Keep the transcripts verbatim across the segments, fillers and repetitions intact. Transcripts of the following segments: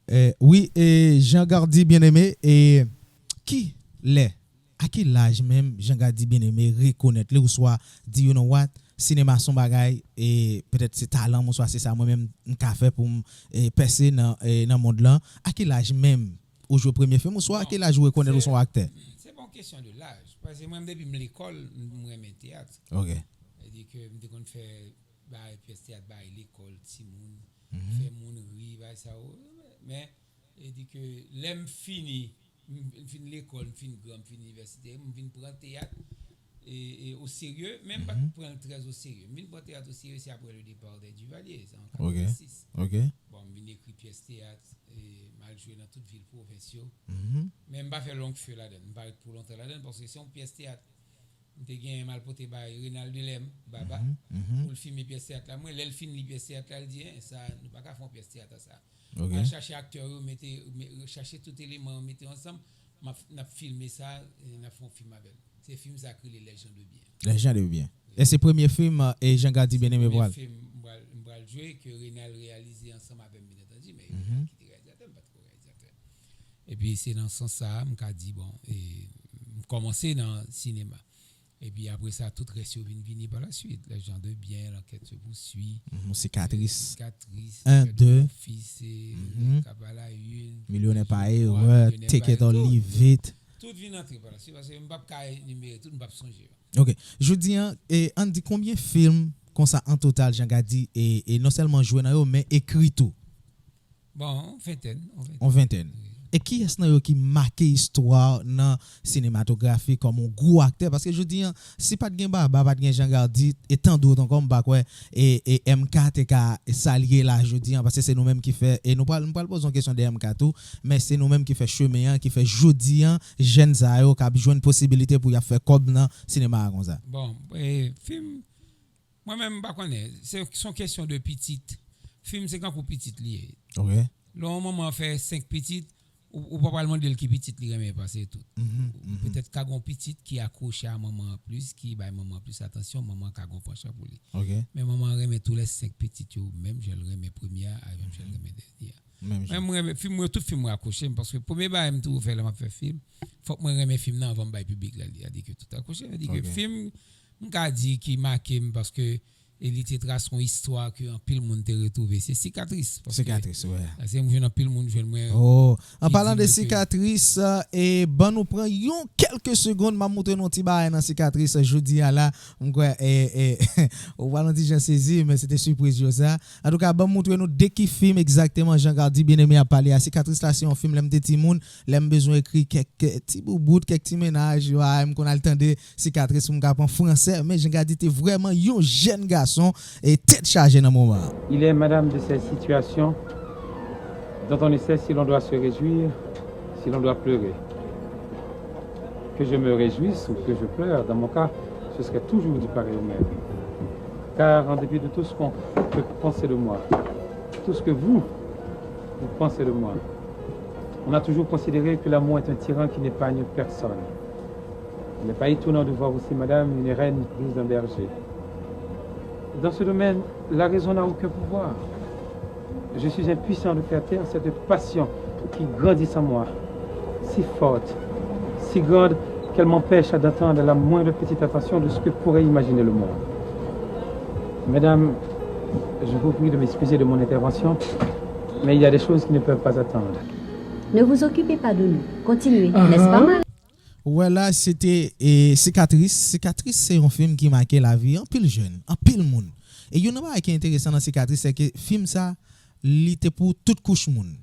Eh, wi, e Jean Gardy Bien-Aimé, e ki lè, a ki laj menm Jean Gardy Bien-Aimé rekonèt li, oswa di, you know what, sinema se yon bagay, e petèt se talan m, oswa se sa mwen menm m ka fè pou m, e, pèse nan, e, nan mond lan? A ki laj menm ou jwe premye fim, oswa a ki laj ou rekonèt ou se yon aktè? Se pa yon kesyon de laj, paske mwen depi m lekòl, m renmen teyat. Ok. Sètadi ke m te konn fè bay pyès teyat, bay lekòl, timoun, fè moun ri, bay sa yo. Men, e di ke lè m fini, m m fin lekòl, m fin gran, m fin inivèsite, m vin pran teyat e, e, o serye, men m pa t pran l trè o serye. M vin pran teyat o serye, se apre le départ des Duvaliers, se an Ok. katrevennsis. Ok. Bon, m vin ekri pyès teyat, e, m al jwe nan tout vil pwovens yo. Mhm. Men m pa fè long feu ladan l, m pa ret pou lontan ladan l, paske se yon pyès teyat. M te gen m al pote bay Renald Delem, Baba, Mhm, mhm. pou l filme pyès teyat la. Mwen, lè l fin li pyès teyat la, l di, en, sa, nou pa ka fè yon pyès teyat a sa. Ok. Al chache aktè yo, mete, me- chache tout eleman yo, mete yo ansanm, m ap, n ap filme sa, e n ap fè yon fim avè l. Se fim sa k rele Les gens de bien. Les gens de bien. E se premye fim, e, Jean Gardy Bien-Aimé Premye pral. Fim m pral, m pral jwe, ke Renald reyalize ansanm avè m, byen antandi, men Mhm. ki te reyalizatè, m pa t ko reyalizatè. Epi se nan sans sa a, m ka di, bon, e, m kòmanse nan sinema. Epi apre sa, tout rès yo vin vini pa la suite. Les gens de bien, L'enquête se poursuit, Mhm, Sikatris. Sikatris, Un, L'enquête de deux. Mon fils, e, Mhm. Cap à la une, Milyonè pa erè, Take it or leave it. Tout vin antre pa la suite, paske m p ap ka enimere tout, m p ap sonje yo. Ok. Jodi an, e, ann di konbyen fim konsa an total, Jean Gardy, e, e non sèlman jwe nan yo, men ekri tou? Bon, on ventèn, on ventèn. On ventèn. Wi. E kiyès nan yo ki make istwa nan sinematografi kòm yon gwo aktè? Paske jodi an, si pa t gen Baba, pa t gen Jean Gardy, e tan dòt ankò, m pa kwè, e, e M K te ka sa l ye la jodi an, paske se nou menm ki fè, e nou pral, m pral poze yon kesyon de M K tou, men se nou menm ki fè chemen an, ki fè jodi an, jèn sa yo k ap jwenn posibilite pou y ap fè kòb nan sinema a konsa. Bon, e, fim, mwen menm, m pa konnen. Se, se yon kesyon de pitit. Fim, se kankou pitit li ye. Ok. Lè yon manman fè senk pitit, ou, ou pa pral mande l ki pitit li renmen pase tout. Mhm, mhm. Petèt ka gen yon pitit ki akwoche a manman an plis, ki bay manman an plis atansyon, manman an ka gen yon pansyon pou li. Ok. Men manman an renmen tou lè senk pitit yo, menm jan l renmen premye a, menm jan l Mhm. renmen dènye a. Menm jan. Men mwen renmen fim, mwen, tout fim mwen akwoche m, paske premye bagay m toujou fè lè m ap fè fim, fòk mwen renmen fim nan anvan m bay piblik la li. Sètadi ke tout akwoche m. Sètadi ke Ok. fim, m ka di ki make m, paske e li te trase yon istwa ke anpil moun te retwouve. Se Sikatris. Paske Sikatris, wi. Paske m jwenn anpil moun jwenn mwen Oh, an ki palan di de mwen ke Sikatris, e ban nou pran yon kèlke segonn, m ap montre nou yon ti bagay nan Sikatris jodi a la. M kwè, e, e, ou pral yon ti jan sezi, men se te sipriz yo sa. Antouka, ban m montre nou de ki fim egzakteman Jean Gardy Bien-Aimé ap pale a. Sikatris la, se yon fim lè m te timoun, lè m bezwen ekri kèk, e, ti boubout, kèk ti mennaj, yo, a, m konn al tande Sikatris pou m ka pran fransè, men Jean Gardy te vrèman yon jèn gason e tèt chaje nan moman an. Il est, madame, de ces situations dont on ne sait si l'on doit se réjouir, si l'on doit pleurer. Que je me réjouisse ou que je pleure, dans mon cas, ce serait toujours du pareil au même. Car en dépit de tout ce qu'on peut penser de moi, tout ce que vous, vous pensez de moi, on a toujours considéré que l'amour est un tyran qui n'épargne personne. Il n'est pas étonnant de voir aussi, madame, une reine épouse d'un berger. Dans ce domaine, la raison n'a aucun pouvoir. Je suis impuissant de faire taire cette passion qui grandit en moi, si forte, si grande qu'elle m'empêche d'attendre la moindre petite attention de ce que pourrait imaginer le monde. Mesdames, je vous prie de m'excuser de mon intervention, mais il y a des choses qui ne peuvent pas attendre. Ne vous occupez pas de nous. Continuez, n'est-ce pas, Marie? Ou wè la, se te, e, Sikatris. Sikatris se yon fim ki make lavi anpil jèn, anpil moun. E youn nan bagay ki enteresan nan Sikatris, se ke fim sa, li te pou tout kouch moun.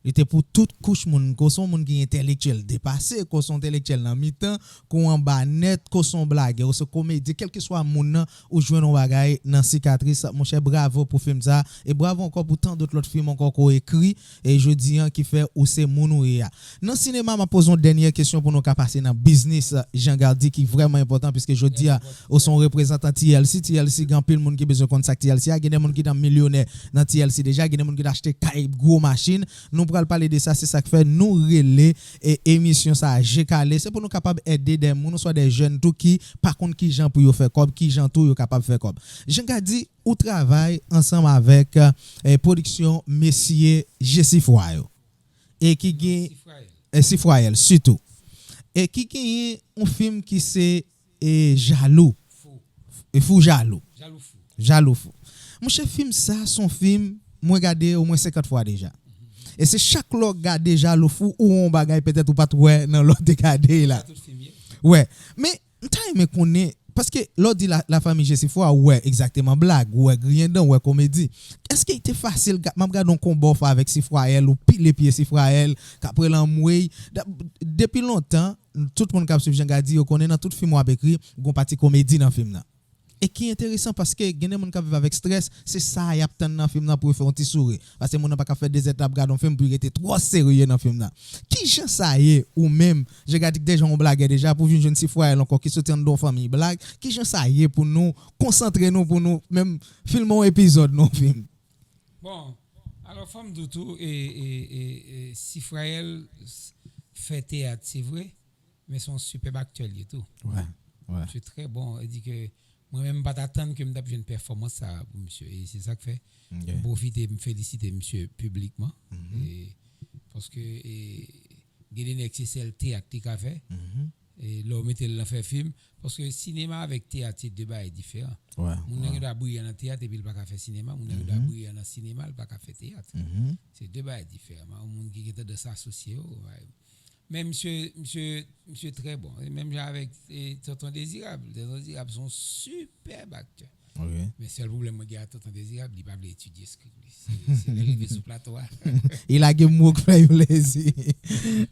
Li te pou tout kouch moun. Ke w se yon moun ki entèlektyèl depase, ke w se yon entèlektyèl nan mitan, ke w anba nèt, ke w se yon blagè, ou se komedyen, kèlkeswa moun nan, ou jwenn yon bagay nan Sikatris. Monchè, bravo pou fim sa. E bravo ankò pou tan dòt lòt fim ankò ke w ekri, e jodi an ki fè ou se moun ou ye a. Nan sinema, m ap poze yon dènyè kesyon pou nou ka pase nan biznis, Jean Gardy, ki vrèman enpòtan, piske jodi a, ou se yon reprezantan T L C. T L C, gen anpil moun ki bezwen konn sa k T L C a. Gen de moun ki t an milyonè nan T L C deja. Gen de moun ki t achte kay, gwo machin. Nou pral pale de sa, se sa k fè nou rele e, emisyon sa a Je Kale. Se pou nou kapab ede de moun, oswa de jèn tou ki pa konn kijan pou yo fè kòb, kijan tou yo kapab fè kòb. Jean Gady, ou travay ansanm avèk e, pwodiksyon mesye Jesifwa yo. E ki gen e, Sifrayèl sitou. E ki genyen yon fim ki se e, Jalou. E Fou Jalou. Jalou Fou. Monchè, fim sa se yon fim mwen gade omwen senkant fwa deja. E se chak lè w gade Jalou Fou, ou wè yon bagay petèt ou pa t wè nan lè w te gade la. Wè. Men, m ta renmen konnen, paske lè w di la, la famille Jesifwa, ou wè egzakteman blag, ou wè griyen dan, ou wè komedi. Èske li te fasil, ga- m ap gade yon konba w fè avèk Sifrayèl, ou pile pye Sifrayèl, k ap rele anmwey? Da- Depi lontan, tout moun k ap swiv Jean Gady, yo konnen nan tout fim w ap ekri, gon pati komedi nan fim nan. E ki enteresan paske gen de moun k ap viv avèk strès, se sa y ap tann nan fim nan pou yo fè yon ti souri. Paske moun nan pa ka fè de zèdtan ap gade yon fim pou l rete twò serye nan fim nan. Kijan sa ye ou menm, Jean Gady ki deja yon blagè deja, pou vin jwenn Sifrayèl ankò ki soti anndan yon fanmiy blag, kijan sa ye pou nou konsantre nou, pou nou menm filme yon epizòd nan yon fim? Bon, alò fò m di w tou, e, e, e, e, Sifrayèl s- fè teyat, se vre, men se yon sipèb aktè l ye tou. Wè, wè. Misye trè bon, e di ke mwen menm m pa t atann ke m t ap jwenn pèfòmans sa a pou misye. E se sa k fè m pwofite m felisite misye piblikman. E, paske e, gen de nèg se sèl teyat li ka fè. E lè w mete l nan fè fim, paske sinema avèk teyat se de bagay diferan. Moun nan gen dwa briyan nan teyat epi l pa ka fè sinema, moun nan gen dwa briyan nan sinema, l pa ka fè teyat. Se de bagay diferan. Yon moun ki gen tandans asosye yo. Men misye, misye, misye trè bon. E menm jan avèk e, Tonton Dezirab. Tonton Dezirab se yon sipèb aktè. Men sèl pwoblèm mwen gen ak Tonton Dezirab, li pa vle etidye skrip li. Se, se lè l rive sou plato a. Li lage mo k fè yo lezi.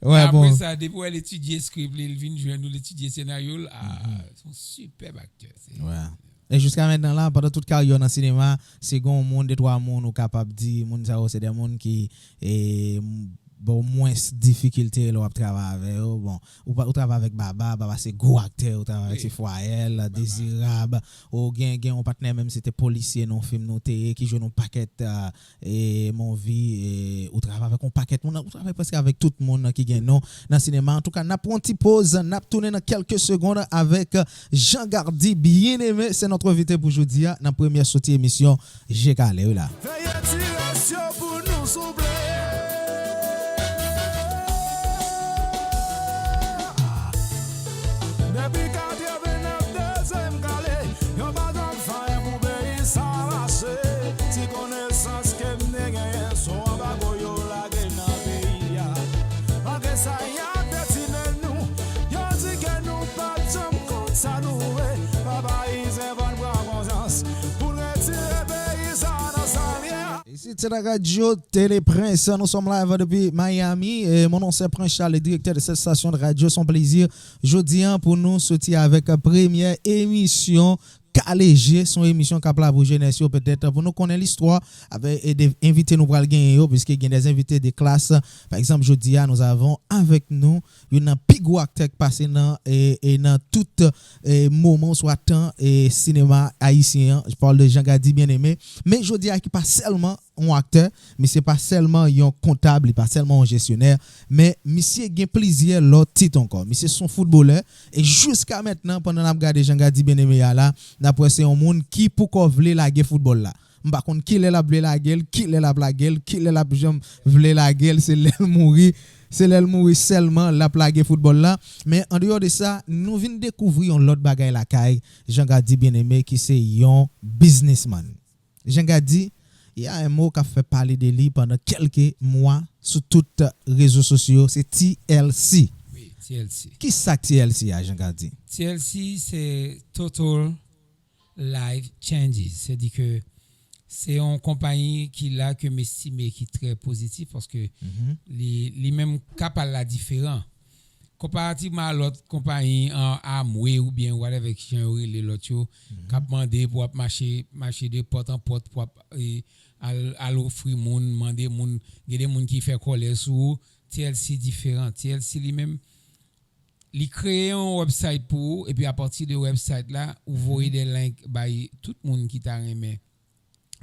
Wè, bon. Apre sa, depi w wè l etidye skrip li, l vin jwenn ou, l etidye senaryo l, a, se yon sipèb aktè. Se- E jiska mentnan la, pandan tout karyè w nan sinema, si gen yon moun, de twa moun ou kapab di, moun sa yo se de moun ki e, m- ba w mwens difikilte lè w ap travay avè yo. Bon, ou, pa- ou travay avèk Baba, Baba se gwo aktè, ou travay avèk Sifrayèl, Dezirab, ou gen, gen yon patnè menm se te polisye nan yon fim nou te ye, ki jwenn yon pakèt a, e, movie, e, ou travay avèk yon pakèt moun, ou travay prèske avèk tout moun ki gen non nan sinema. Antouka, n ap pran yon ti poz, n ap tounen nan kèlke segonn avèk Jean Gady Bien-Aimé, se notre invité pou jodi a, nan premyè soti emisyon Je Kale, wi la. Veye ti res yo pou nou souple. Depi katrevenèf dezyèm kale, yo pa t ap fè anyen pou peyi sa mache. Ti konesans ke m te genyen, se yon anbago yo lage nan peyi a. Malgre sa, y ap detine nou. Yo di ke nou p ap janm konn sa nou vle. Papa Izen, fò n pran konsyans pou n retire peyi sa a nan sa l ye a. Ici, c'est la radio Télé Prince. Nous sommes live depuis Miami. Et mon nom, c'est Prince Charles, le directeur de cette station de radio. C'est un plaisir, jodi a, pou nou soti avèk premyè emisyon Kale Je. Se yon emisyon k ap la pou jenès yo, petèt pou nou konnen listwa avèk e de envite nou pral genyen yo, piske gen de envite de klas. Pa egzanp, jodi a, nous avons avec nous youn nan pi gwo aktè k pase nan, e, e nan tout, e, moman oswa tan, e, sinema ayisyen an. Je parle de Jean Gady Bien-Aimé. Men jodi a, ki pa sèlman yon aktè, misye pa sèlman yon kontab, li pa sèlman yon jesyonè, men misye gen plizyè lòt tit ankò. Misye se yon foutbolè, e jiska mentnan, pandan n ap gade Jean Gady Bien-Aimé a la, n ap wè se yon moun ki poko vle lage foutbòl la. M pa konn kilè l ap vle lage l, kilè l ap lage l, kilè l ap janm vle lage l, se lè l mouri, se lè l mouri sèlman l ap lage foutbòl la. Men andeyò de sa, nou vin dekouvri yon lòt bagay lakay Jean Gady Bien-Aimé ki se yon biznismann. Jean Gady, il y a un mot k ap fè pale de li pandan kèlke mwa sou tout rezo sosyo, se T L C. Wi, T L C. Kisa T L C a, Jean Gady? T L C se Total Life Changes. Se di ke se yon konpayi ki la ke m estime ki trè pozitif paske li, li menm ka pa la diferan. Konparativman a lòt konpayi an Amway oubyen whatever ki jan yo rele lòt yo, k ap mande pou w ap mache, mache de pòt an pòt, pou w ap, e, al, al ofri moun, mande moun, gen de moun ki fè kòlè sou ou, T L C diferan. T L C li menm, li kreye yon website pou ou, epi apati de website la, ou voye de link bay tout moun ki ta renmen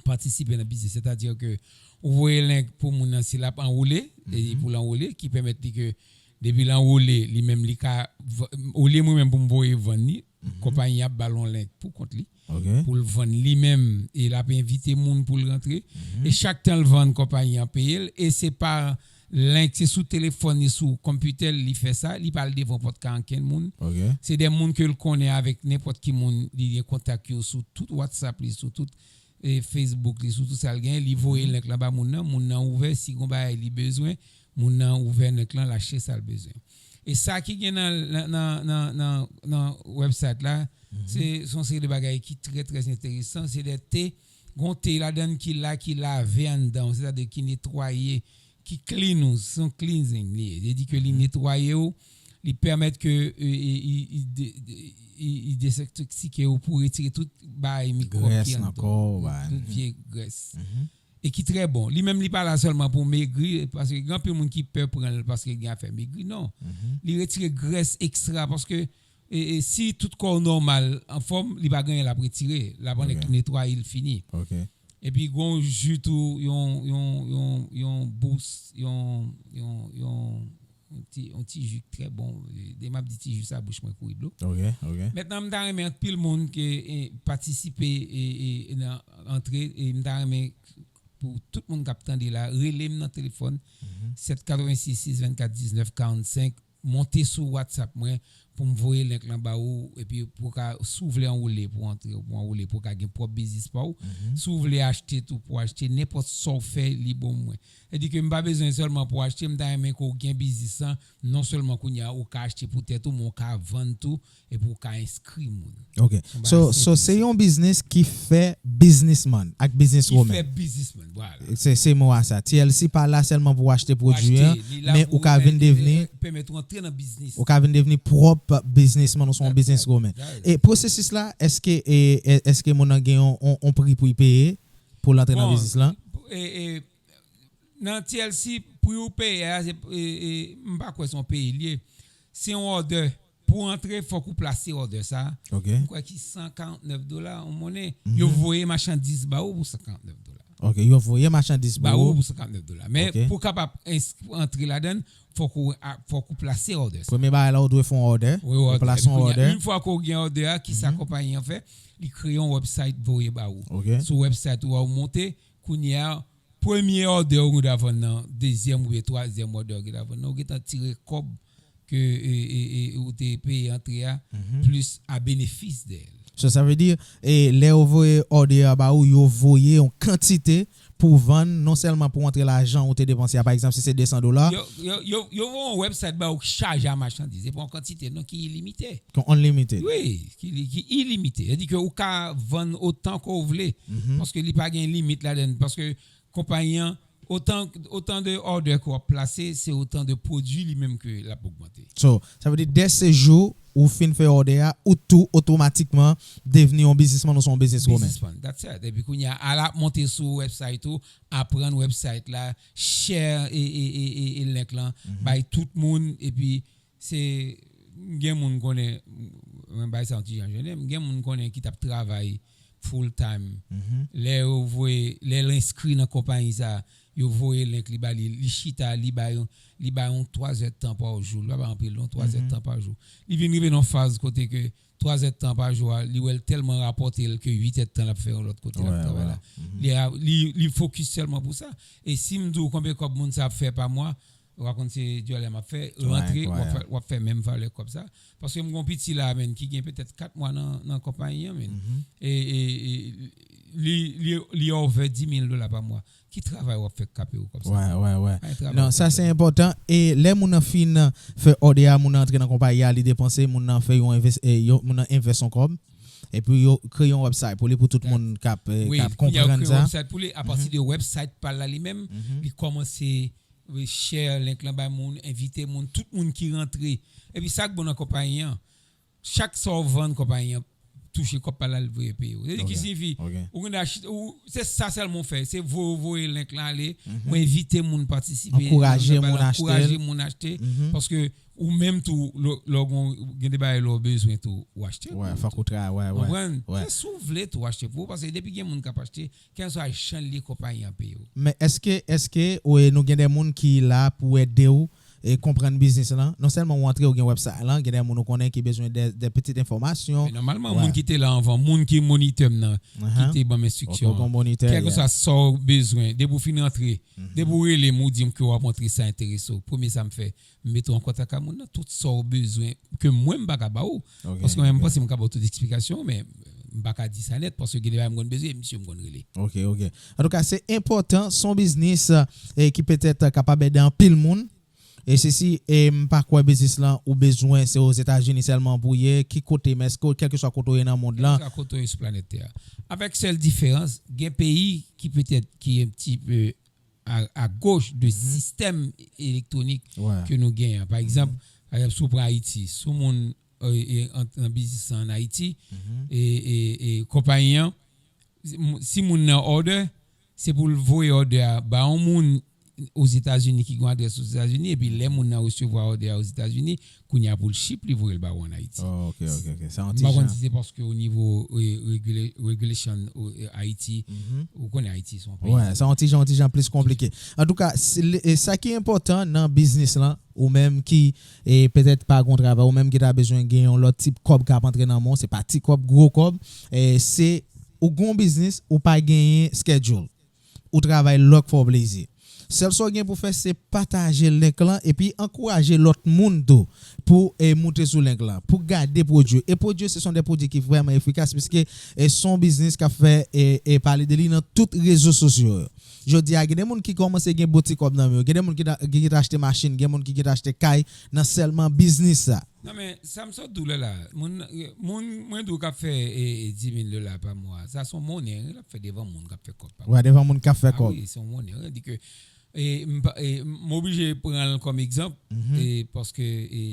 patisipe nan biznis. Sètadi ke Ou voye link pou moun nan si l ap anwole, e pou l anwole, ki pèmèt li ke depi l anwole, li menm li ka, olye mwen menm pou m voye vann li, konpayi ap ba l yon link pou kont li, pou l vann li menm, e l ap envite moun pou l rantre. E chak tan l vann, konpayi an peye l, e se pa link, se sou telefòn li, sou konpitè li fè sa, li pa al devan pòt kay ankenn moun. Se de moun ke l konnen avèk nenpòt ki moun, li gen kontak yo sou tout WhatsApp li, sou tout e Facebook li, sou tout sa l gen, li voye link lan ba moun nan, moun nan ouvè, si gon bagay li bezwen, moun nan ouvè link lan, l achte sa l bezwen. E sa ki gen nan, nan, nan, nan, nan, nan website la, se se yon seri de bagay ki trè, trè enteresan, se de te, gon te ladan ki la, ki lave anndan, sètadi ki netwaye, ki clean ou, se yon cleansing li ye. Li di ke li netwaye ou, li pèmèt ke e, e, i, i, de- de- i, i dezentoksike ou pou retire tout bagay mikwòb ki anndan. Tout vye grès. E ki trè bon. Li menm li pa la sèlman pou megri, paske gen anpil moun ki pè pran l paske gen afè megri. Non. Li retire grès ekstra paske e, e, si tout kò w nòmal, anfòm, li pa gen anyen l ap retire. L ap annik netwaye l fini. Epi gon ji tou, yon, yon, yon, yon bous, yon, yon, yon, yon ti, yon ti ji trè bon. E, de m ap di ti ji sa, bouch mwen kouri dlo. Mentnan, m ta renmen anpil moun ke e, patisipe e, e, nan antre, e m ta renmen pou tout moun k ap tande la, rele m nan telefòn, sèt katrevensis sis vennkat diznèf karannsenk, monte sou WhatsApp mwen pou m voye link lan ba ou, epi pou ka, si w vle anwole, pou antre, pou anwole, pou ka gen pwòp biznis pa w. Si w vle achte tou, pou achte, nenpòt sa w fè, li bon mwen. Sètadi ke m pa bezwen sèlman pou achte, m ta renmen ke w gen biznis lan, non sèlman kounye a ou ka achte pou tèt ou, men w ka vann tou, epi w ka enskri moun. Ok. So, so se yon biznis ki fè biznisman ak bizniswoman. Ki fè biznisman, vwala. Se, se mo a sa. T L C pa la sèlman pou achte pwodui an, men ou ka vin devni, pèmèt ou antre nan biznis. Ou ka vin devni pwòp biznisman ou se yon bizniswoman. E pwosesis la, èske, e, e, èske moun nan gen yon, yon, yon pri pou l peye pou l antre nan biznis lan? E, e, nan T L C, pri ou peye a, se, e, e, m pa kwè se yon peyi l ye. Se yon òdè. Pou antre, fòk ou plase òdè sa. M kwè ki san karannèf dola, yon monnen. Yo voye machandiz ba ou pou san karannèf dola. Ok, yo voye machandiz ba ou pou san karannèf dola. Men pou w kapab ens- antre ladan l, fòk ou, a- fòk ou plase òdè sa. Premye bagay la, ou dwe fè yon òdè. Ou plase yon òdè. Yon fwa ke w gen òdè a, kisa konpayi an fè? Li kreye yon website voye ba ou. Sou website ou a, ou monte, kounye a, premye òdè ou gentan vann nan, dezyèm oubyen twazyèm òdè ou gentan vann nan, ou gentan tire kòb ke e, e, e, ou te peye antre a, plis a benefis dèyè l. So, sa vle di, e, lè yo voye òdè a ba ou, yo voye yon kantite pou vann, non sèlman pou antre lajan ou te depanse a, pa egzanp, si se de san dola. Yo, yo, yo, yo voye yon website ba ou ki chaje a machandiz. Se pa yon kantite, non, ki ilimite. Ki unlimited. Wi, ki, ki ilimite. Sètadi ke ou ka vann otan ke w vle, paske li pa gen limit ladan l, paske konpayi an, otan, otan de òdè ke w ap plase, se otan de pwodui li menm ke l ap ogmante. So, sa vle di, dè se jou ou fin fè òdè a, ou tou otomatikman devni yon biznisman ou se yon bizniswoman. Biznisman, that's it. Epi kounye a, al ap monte sou website ou, aprann website la, share e, e, e, e, e link lan, bay tout moun, epi se, m gen moun konnen, mwen bay sa yon ti jan jennen, m gen moun konnen ki t ap travay full time. Lè yo voye, lè l enskri nan konpayi sa, yo voye link li ba li, li chita, li bay yon, li bay yon twa zè tan pa jou, li pa bay anpil non, twa zè tan pa jou. Li vin rive nan faz kote ke twa zè tan pa jou a, li wè l tèlman rapòte l ke uit è tan l ap fè yon lòt kote l ap travay la. Li a- li, li fokis sèlman pou sa. E si m di w konbyen kòb moun sa ap fè pa mwa, ou pa konn se dyòlè m ap fè, rantre, w ap fè, w ap fè menm valè kòb sa. Paske m gon piti la, menn, ki gen petèt kat mwa nan, nan konpayi an, menn. E, e, e li, li, li over dis mil dola pa mwa. Ki travay w ap fè k ka peye w kòb sa? Wè, wè, wè. Pa gen travay w ap fè. Non, sa se enpòtan. E lè moun nan fin fè òdè a, moun nan antre nan konpayi a, li depanse, moun nan fè yon enves- e, yo- moun nan envès yon kòb. Epi yo kreye yon website pou li, pou tout moun k ap, e, k ap konprann sa. Wi, kounye a yo kreye website pou li, apati de website pa l la li menm, li kòmanse share link lan bay moun, envite moun, tout moun ki rantre. Epi sa k bon nan konpayi an, chak sa w vann konpayi an, touche kòb pa l al voye peye w. Se ki siyifi, ou gen ach- ou- se sa sèlman w fè. Se voye, voye link lan ale, mwen envite moun patisipe. Ankouraje moun achte. Ankouraje moun achte. Paske ou menm tou, lè w gen de bagay lè w bezwen tou, w achte pou ou tou. Konprann? Se si w vle tou w achte pou ou, paske depi gen moun k ap achte, kèlkeswa jan l ye, konpayi an peye w. Men èske, èske nou gen de moun ki la pou ede w e konprann biznis lan? Non sèlman ou antre, ou gen website lan, gen de moun ou konnen ki bezwen de, de pitit enfòmasyon. Men nòmalman, moun ki te la anvan, moun ki monitè m nan, ki te ban m enstriksyon an, kèlkeswa sa w bezwen, depi w fin rantre, depi w rele m, ou di m ke w ap rantre, sa enterese w, premye sa m fè, m mete w an kontak ak moun nan, tout sa w bezwen, ke mwen m pa ka ba w, paske mwen m panse m ka ba w tout eksplikasyon, men m pa ka di sa nèt, paske gen de bagay m konn bezwen, e misye m konn rele. Ok, ok. Antouka, se enpòtan, se yon biznis e ki petèt kapab ede anpil moun. E sesi, e m pa kwè biznis lan ou bezwen se Ozetazini sèlman pou w ye, ki kote, men èske kèlkeswa kote w ye nan mond lan. Kèlkeswa kote w ye sou planèt tè a. Avèk sèl diferans, gen peyi ki petèt ki un petit peu à, à gauche de sistèm elektwonik ke nou genyen an. Pa egzanp, pa egzanp, si w pran Ayiti, si w moun e, e, an, nan biznis lan ann Ayiti, e, e, e konpayi an, si m- si moun nan order, se pou l voye order a ba yon moun Ozetazini ki gen yon adrès Ozetazini, epi lè moun nan resevwa order a Ozetazini, kounye a pou l ship, li voye l ba ou ann Ayiti. Oh, ok, ok, ok. Sa yon ti jan. M pa konn si se paske o nivo e, regula- regulation o, e, Ayiti, ou konnen Ayiti se yon peyi. Wè, sa yon ti jan, yon ti jan plis konplike. Antouka, se- le- e sa ki enpòtan nan biznis lan, ou menm ki e petèt pa gen yon travay, ou menm ki ta bezwen gen yon lòt tip kòb k ap antre nan men w, se pa ti kòb, gwo kòb, e se ou gen yon biznis, ou pa genyen schedule. Ou travay lè w k fè w plezi. Sèl sa w gen pou fè, se pataje link lan epi ankouraje lòt moun tou pou e, moute sou link lan, pou gade pwodui yo. E pwodui yo, se son de pwodui ki vrèman efikas, piske e, se yon biznis k ap fè e, e, pale de li nan tout rezo sosyo yo. Jodi a, gen de moun ki kòmanse gen bon ti kòb nan men yo. Gen de moun ki ta- ki gentan achte machin, gen moun ki gentan achte kay nan sèlman biznis sa. Non, men sa m sot di w la la, moun, moun mwen di w k ap fè e, e, dis mil dola pa mwa, sa se yon monnen wi, l ap fè devan moun k ap fè kòb pa mwa. Wè, devan moun k ap fè kòb. A wi, se yon monnen wi, di ke e, m pa- e, m oblije pran l kòm egzanp, e, paske e,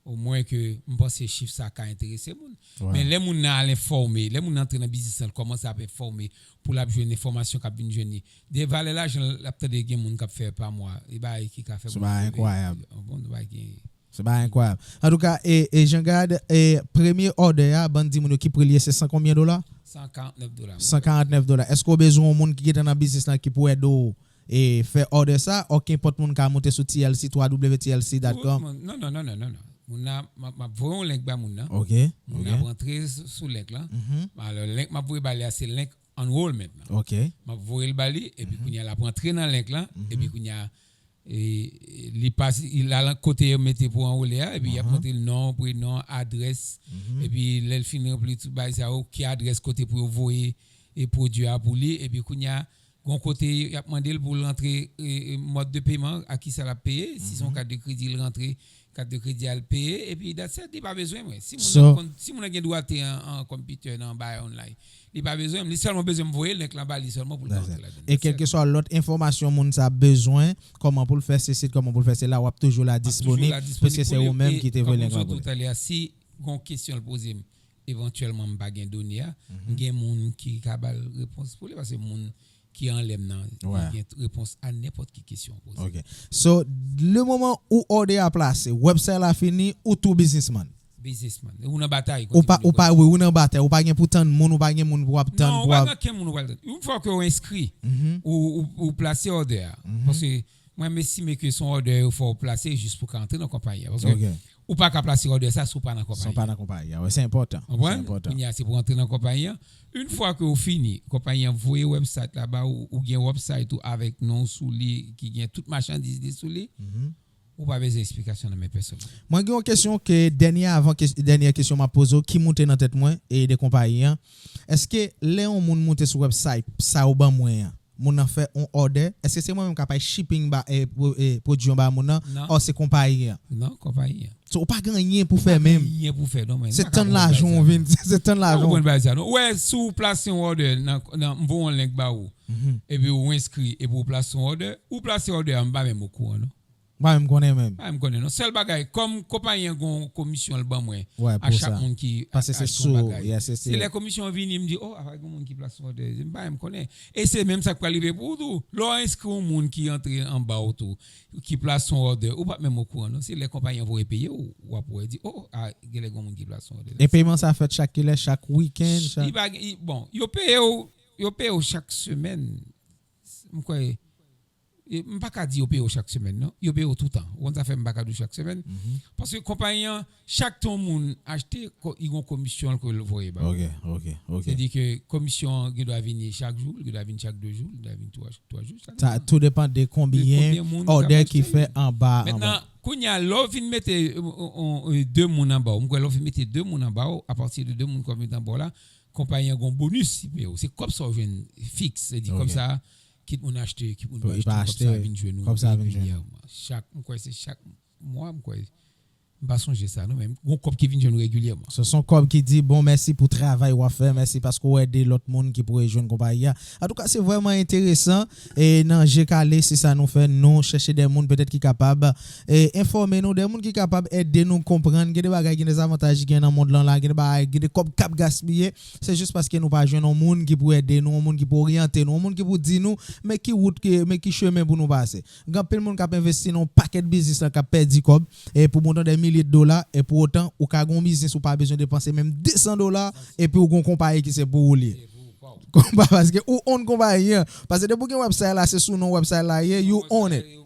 omwen ke m panse chif sa ka enterese moun. Men lè moun nan al enfòme, lè moun nan antre nan biznis lan, l kòmanse ap enfòme pou l ap jwenn enfòmasyon k ap vin jwenn li. De valè lajan l ap tande gen moun k ap fè pa mwa, e bagay ki ka fè moun leve. Se bagay enkwayab. Yon bon bagay ki. Se bagay enkwayab. Antouka, e, e Jean Gad, e, premye order a, bann di moun yo ki pri l ye, se san konbyen dola? San karantnèf dola. San karantnèf dola. Èske w bezwen yon moun ki gentan nan biznis lan ki pou ede w e fè order sa, okenpòt moun ka moute sou T L C, twa W T L C dot com. Non, non, non, non, non, non. Moun nan, m ap, m ap voye yon link ba moun nan. Ok. Moun nan ap rantre sou, sou link lan. Alò, link m ap voye ba li a, se link enrollment lan. Ok. M ap voye l ba li, epi kounye a, l ap rantre nan link lan, epi kounye a, e, li pa, li al kote yo mete pou anwole a, epi y ap montre l non, prenon, adrès, epi lè l fin ranpli tout bagay sa yo, ki adrès kote pou yo voye e pwodui a pou li, epi kounye a, gon kote y ap mande l pou l rantre e, e, mòd de peman, a kisa l ap peye, si se yon kat de kredi, l rantre kat de kredi a, l peye, epi that's it, li pa bezwen mwen. Si moun nan konn, si moun nan gen dwate an, an konpitè nan bagay online, li pa bezwen m, li sèlman bezwen m voye link lan ba li sèlman pou l ka antre ladan. E kèlkeswa lòt enfòmasyon moun sa bezwen, kòman pou l fè sesi, kòman pou l fè sela, w ap toujou la disponib, piske se ou menm ki te voye link lan pou li. Talè a, si gon kesyon l poze m, evantyèlman m pa gen done a, m gen moun ki ka ba l repons pou li, paske moun ki anlè m nan, li gen repons a nenpòt ki kesyon w poze. Ok. So, le moman ou order a plase, website la fini, ou tou biznismann. Biznismann. Ou nan batay. Ou pa, ou pa, wi, ou nan batay. Ou pa gen pou tann moun, ou pa gen moun pou w ap tann. Non, ou pa gen ankenn moun ou pral tann. Yon fwa ke w enskri, ou, ou, ou plase order a. Paske mwen, m estime ke se yon order yo fè w plase jis pou w ka antre nan konpayi a. Paske ou pa ka plase order sa si w pa nan konpayi an. Si w pa nan konpayi an, wi, se enpòtan. Konprann? Se enpòtan. Kounye a, se pou w antre nan konpayi an. Yon fwa ke w fini, konpayi an voye website la ba ou, ou gen website ou avèk non w sou li, ki gen tout machandiz li sou li, ou pa bezwen eksplikasyon nan men pèsonn. Mwen gen yon kesyon ke dènye avan, dènye kesyon m ap poze w, ki moute nan tèt mwen, e de konpayi an. Èske lè yon moun moute sou website sa ou ban mwen an, moun nan fè yon order, èske se mwen menm k ap al shipping ba, e, pwo- e, pwodui an ba moun nan, or se konpayi an? Non, konpayi an. So, ou pa gen anyen pou fè menm. Ou pa gen anyen pou fè, non, men. Se tann lajan w vin, se tann lajan w. Ou konprann bagay sa, non? Ou wè, si w plase yon order nan, nan, m voye yon link ba ou, epi ou enskri, epi ou plase yon order, ou plase order a, m pa menm okouran, non. Pa menm konnen menm. Pa menm konnen non. Sèl bagay, kòm konpayi an gon komisyon l ban mwen a chak moun ki achte yon bagay. Se lè komisyon an vini, m di, oh, apa gon moun ki plase yon òdè. M pa menm konnen. E se menm sa k pral rive pou ou tou. Lè w enskri yon moun ki antre anba w tou, ki plase yon òdè, ou p ap menm okouran non. Se lè konpayi an voye peye w, w ap wè di, oh, a, genlè gon moun ki plase yon òdè. E peman sa fèt chak kilè, chak wikenn? Bon, yo peye w, yo peye w chak semèn. M kwè, m pa ka di yo peye w chak semèn non. Yo peye w toutan. Ou konn sa fè m pa ka di w chak semèn. Paske konpayi an, chak tan yon moun achte, li gon komisyon l ke l voye ba ou. Se di ke komisyon an gen dwa vini chak jou, li gen dwa vini chak de jou, li gen dwa vini twa jou. Sa tou depann de konbyen òdè ki fè anba anba. Mentnan, kounye a, lè w fin mete de moun anba w, m kwè lè w fin mete de moun anba w, apati de de moun ke w mete anba w la, konpayi an gon bonis li peye w. Se kòb sa w jwenn fiks. Se di kòb sa, kit moun achte, kit moun pa achte, kòb sa vin jwenn ou regilyèman. Chak, m kwè se chak mwa, m kwè. M pa sonje sa non, men gon kòb ki vin jwenn ou regilyèman. Se yon kòb ki di, bon, mèsi pou travay w ap fè, mèsi paske w ede lòt moun ki pou rejwenn konpayi a. Antouka, se vrèman enteresan. E nan Je Kale, se sa nou fè, nou chèche de moun petèt ki kapab e enfòme nou, de moun ki kapab ede nou konprann gen de bagay, gen de zavantaj ki gen nan mond lan la, gen de bagay, gen de kòb k ap gaspiye. Se jis paske nou pa jwenn yon moun ki pou ede nou, yon moun ki pou oryante nou, yon moun ki pou di nou men ki wout, men ki chemen pou nou pase. Gen anpil moun k ap envesti nan yon pakèt biznis lan k ap pèdi kòb e pou montan de milye de dola, e pou otan ou ka gen yon biznis ou pa bezwen depanse menm de san dola, epi ou gen yon konpayi ki se pou ou li ye. Konpa paske ou own konpayi an. Paske depi w gen website la, se sou non website la ye, you own it.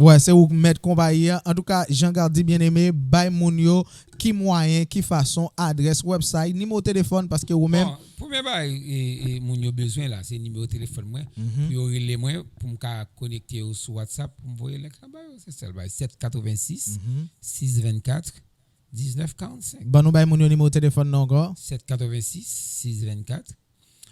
Wè, se ou k mèt konpayi an. Antouka, Jean Gardy Bien-Aimé, bay moun yo ki mwayen, ki fason, adrès, website, nimewo telefòn, paske ou menm. Bon, premye bagay e, e, moun yo bezwen la, se nimewo telefòn mwen. Pou yo rele mwen, pou m ka konekte yo sou WhatsApp, pou m voye link la ba yo. Se sèl bagay, sèt katrevensis, sis vennkat, diznèf karannsenk. Ban nou bay moun yo nimewo telefòn nan ankò. Sèt katrevensis, sis vennkat,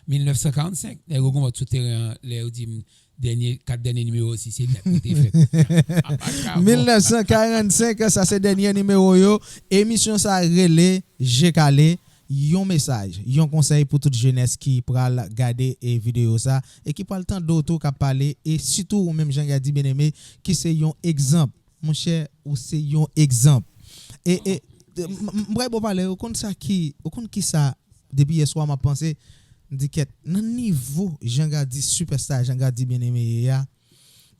mil nèf san karannsenk. Nèg yo gon mòd sou teren an, lè yo di m dènye, kat dènye nimewo, si se dat nou te fèt. Mil nèf san karannsenk, sa se dènye nimewo yo. Emisyon sa rele Je Kale. Yon mesaj, yon konsèy pou tout jenès ki pral gade e videyo sa e ki pral tande w tou k ap pale, e sitou ou menm Jean Gardy Bien-Aimé ki se yon egzanp. Monchè, ou se yon egzanp. E, e, m, m, m pral ba w pale, ou konn sa ki, ou konn kisa, depi yè swa m ap panse, m di kèt, nan nivo Jean Gardy, sipèsta Jean Gardy Bien-Aimé ye a,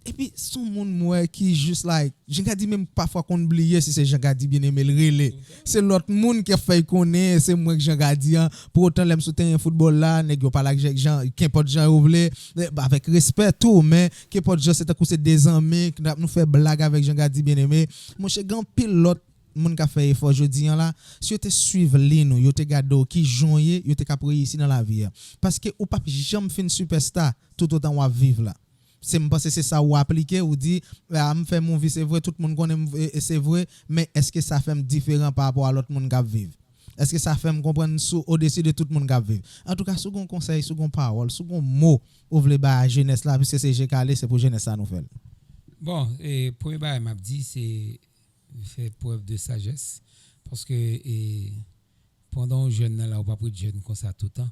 epi se yon moun m wè ki jis like, Jean Gardy menm pafwa konn bliye si se Jean Gardy Bien-Aimé l rele. Se lòt moun ki ap fè l konnen se mwen k Jean Gardy an. Pou otan lè m sou teren foutbòl la, nèg yo pale ak Jean, kenpòt jan yo vle, avèk respè tou, men kenpòt jan se tankou se de zanmi, nou fè blag avèk Jean Gardy Bien-Aimé. Monchè, gen anpil lòt moun k ap fè efò jodi an la, si yo te swiv liy ou, yo te gade w ki jan w ye, yo te k ap reyisi nan lavi a. Paske ou p ap janm fin sipèsta toutotan w ap viv la. Se m panse se sa ou aplike, ou di, a, m fè movie, se vre, tout moun konnen m, e, e se vre, men èske sa fè m diferan pa rapò a lòt moun k ap viv? Èske sa fè m konprann m sou odesi de tout moun k ap viv? Antouka, si w gen yon konsèy, si w gen yon pawòl, si w gen yon mo ou vle bay a jenès la, piske se Je Kale, se pou jenès la nou fè l. Bon, e, premye bagay m ap di, se fè prèv de sajès. Paske, e, pandan w jèn nan la, ou p ap ret jèn konsa toutan.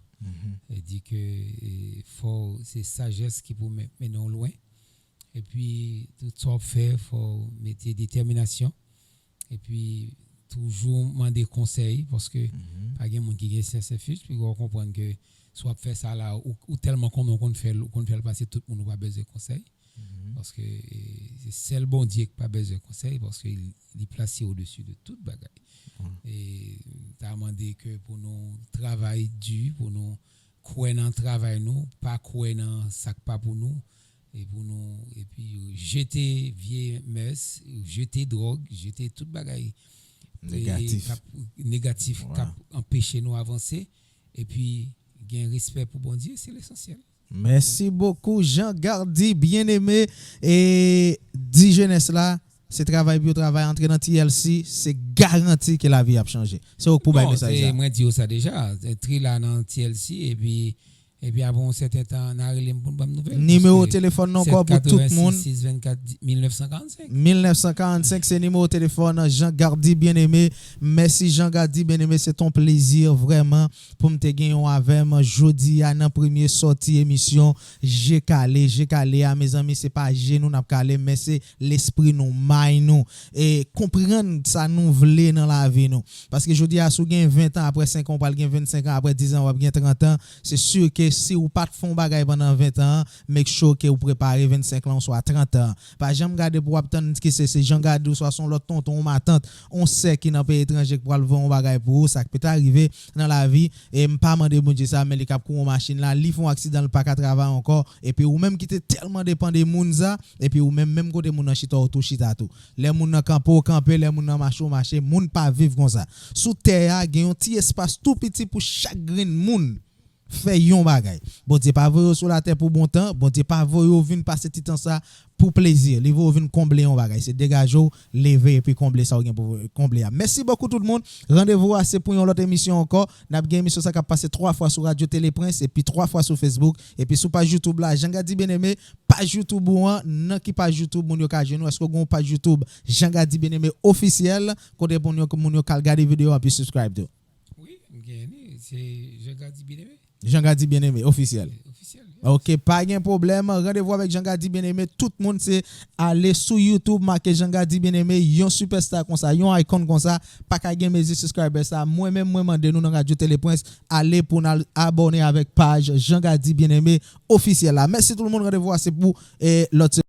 E di ke, e, fò w, se sajès ki pou men-, mennen w lwen. Epi, tout sa w ap fè, fò w mete detèminasyon. Epi, toujou mande konsèy, paske pa gen moun ki gen syans enfini, epi w konprann ke si w ap fè sa la, ou, ou tèlman konnen w konn fè l, ou konn fè l pase tout moun, ou pa bezwen konsèy. Paske, e, se sèl Bondye ki pa bezwen konsèy, paske li, li plase odesi de tout bagay. E, m ta mande ke pou nou travay di, pou nou kwè nan travay nou, pa kwè nan sa k pa pou nou, e pou nou, epi jete vye mès, jete dwòg, jete tout bagay, e, negatif, k ap, negatif, k ap anpeche nou avanse, epi gen respè pou Bondye, se lesansyèl. Mèsi bokou, Jean Gardy Bien-Aimé. E di jenès la, se travay pou yo travay, antre nan T L C, se garanti ke lavi ap chanje. Se ou k pou bay mesaj sa. Bon, mwen di yo sa deja, antre la nan T L C, epi Epi apre yon sèten tan, n a rele m pou n ban m nouvèl. Nimewo telefòn nan ankò pou tout moun. Sèt katrevensis, sis vennkat, mil nèf san karannsenk. Mil nèf san karannsenk, se nimewo telefòn Jean Gardy Bien-Aimé. Mèsi Jean Gardy Bien-Aimé, se ton plezi vrèman pou m te gen yon avè m jodi a nan premye sòti emisyon Je Kale. Je Kale a, mezanmi, se pa je nou n ap kale, men se lespri nou, may nou. E konprann sa nou vle nan lavi nou. Paske jodi a, si w gen ven tan, apre senk an, w pral gen vennsenk an, apre diz an, w ap gen trant an. Se si ke si w pa t fè yon bagay pandan ven tan an, make sure ke w prepare vennsenk lan oswa trant an. Pa janm gade pou w ap tann ki se, se Jean Gardy oswa se yon lòt tonton, yon matant, yon sè ki nan peyi etranje ki pral voye yon bagay pou ou, sa k pete rive nan lavi. E m pa mande Bondye sa, men li k ap kouri yon machin la, li fè yon aksidan, li pa ka travay ankò. Epi ou menm ki te tèlman depann de moun sa, epi ou menm, menm kote moun nan chita, ou tou chita tou. Lè moun nan kanpe, ou kanpe, lè moun nan mache, ou mache, moun pa viv konsa. Sou tè a, gen yon ti espas tou piti pou chak grenn moun fè yon bagay. Bondye pa voye w sou latè pou bon tan, Bondye pa voye w vin pase ti tan sa pou plezi. Li voye w vin konble yon bagay. Se degaje w, leve epi konble sa w gen pou konble a. Mèsi bokou tout moun. Randevou a se pou yon lòt emisyon ankò. N ap gen emisyon sa k ap pase twa fwa sou Radyo Tele Prince epi twa fwa sou Facebook. Epi sou paj YouTube la, Jean Gardy Bien-Aimé, paj YouTube ou an, nan ki paj YouTube moun yo ka jwenn ou? Èske w gen yon paj YouTube Jean Gardy Bien-Aimé Officiel, kote moun yo, moun yo ka al gade videyo epi subscribe tou? Wi, m gen li. Se Jean Gardy Bien-Aimé. Jean Gardy Bien-Aimé Officiel. Officiel. Ok, pa gen pwoblèm. Randevou avèk Jean Gardy Bien-Aimé. Tout moun se ale sou YouTube, make Jean Gardy Bien-Aimé, yon sipèsta konsa, yon icon konsa, pa ka gen mezi subscriber sa. Mwen menm, mwen mande nou nan Radyo Tele Prince, ale pou n al abòne avèk paj Jean Gardy Bien-Aimé Officiel la. Mèsi tout moun, randevou a se pou eh, lòt